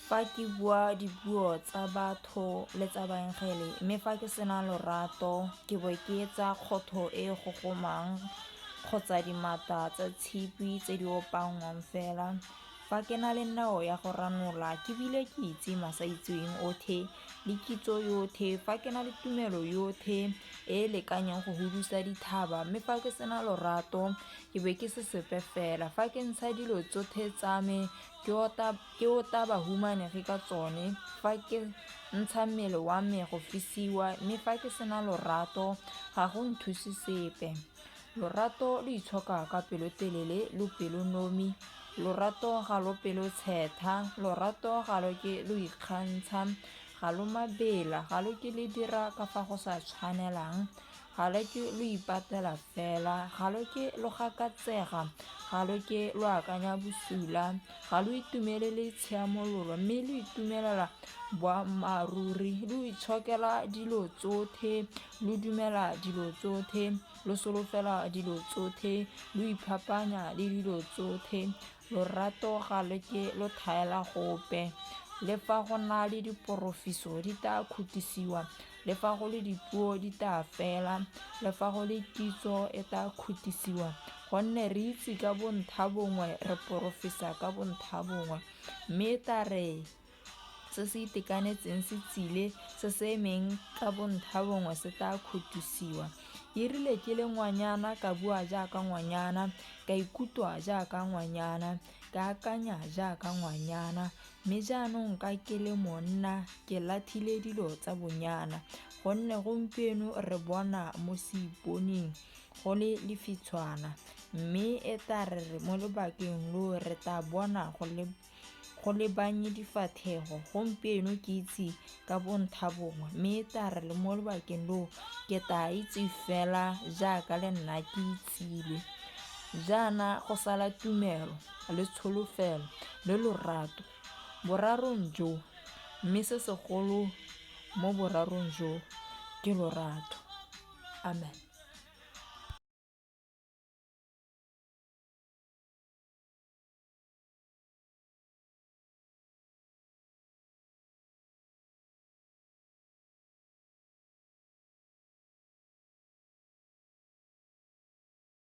Fa ke bua dipuo tsa batho le tsa baengele, mme fa ke sena lorato, ke bo ke etsa kgotho e e gogomang kgotsa dimata tsa tshipi tse di opanngwang fela. Fa ke na le neo ya go ranola ke bile ke itse masaitseweng otlhe le kitso yotlhe, fa ke na le tumelo yotlhe e e lekanyeng go hudusa dithaba, mme fa ke sena lorato, ke be ke se sepe fela. Fa ke ntsha dilo tsotlhe tsa me ke ota Ke ota bahumanegi ka tsone fa ke ntsha mmele wa me go fisiwa, mme fa ke sena lorato, ga go nthuse sepe. Lorato lo itshoka ka pelotelele, lo pelonomi. Lorato ga lo pelotshetlha, lorato ga lo ke lo ikgantsha, ga lo mabela, ga lo ke le dira ka fa go sa tshwanelang, Ga lo ke lo ipatela fela, ga lo ke lo gakatsega, ga lo ke lo akanya bosula, ga lo itumelele tshiamololo, mme lo itumelela boammaaruri, lo itshokela dilo tsotlhe, lo dumela dilo tsotlhe, lo solofela dilo tsotlhe, lo iphapanya le dilo tsotlhe. Lorato ga lo ke lo thaela gope. Le fa go na le diporofiso di tla khutlisiwa, Le fa go le dipuo di taa fela, le fa go le kitso e taa khutisiwa, gonne re itse ka bontha bongwe, re porofesa ka bontha bongwe. Mme e tla re se se itekanetseng se tsile, se se emeng ka bontha bongwe se taa khutisiwa. E rile ke le ngwanyana ka bua jaaka ngwanyana, ka ikutwa jaaka ngwanyana, ka akanya jaaka ngwanyana, Mme jaanong ka ke le monna, ke lathile dilo tsa bonyana, gonne gompieno re bona mo seiponing go le lefitshwana, mme e tla re mo lobakeng lo re tla bona go le go lebanye difathego. Gompieno ke itse ka bontha bongwe, mme e tla re le mo lobakeng loo ke tla itse fela jaaka le nna ke itsilwe. Jaana go sala tumelo le tsholofelo le lorato, borarong jo, mme se segolo mo borarong jo ke lorato. Amen.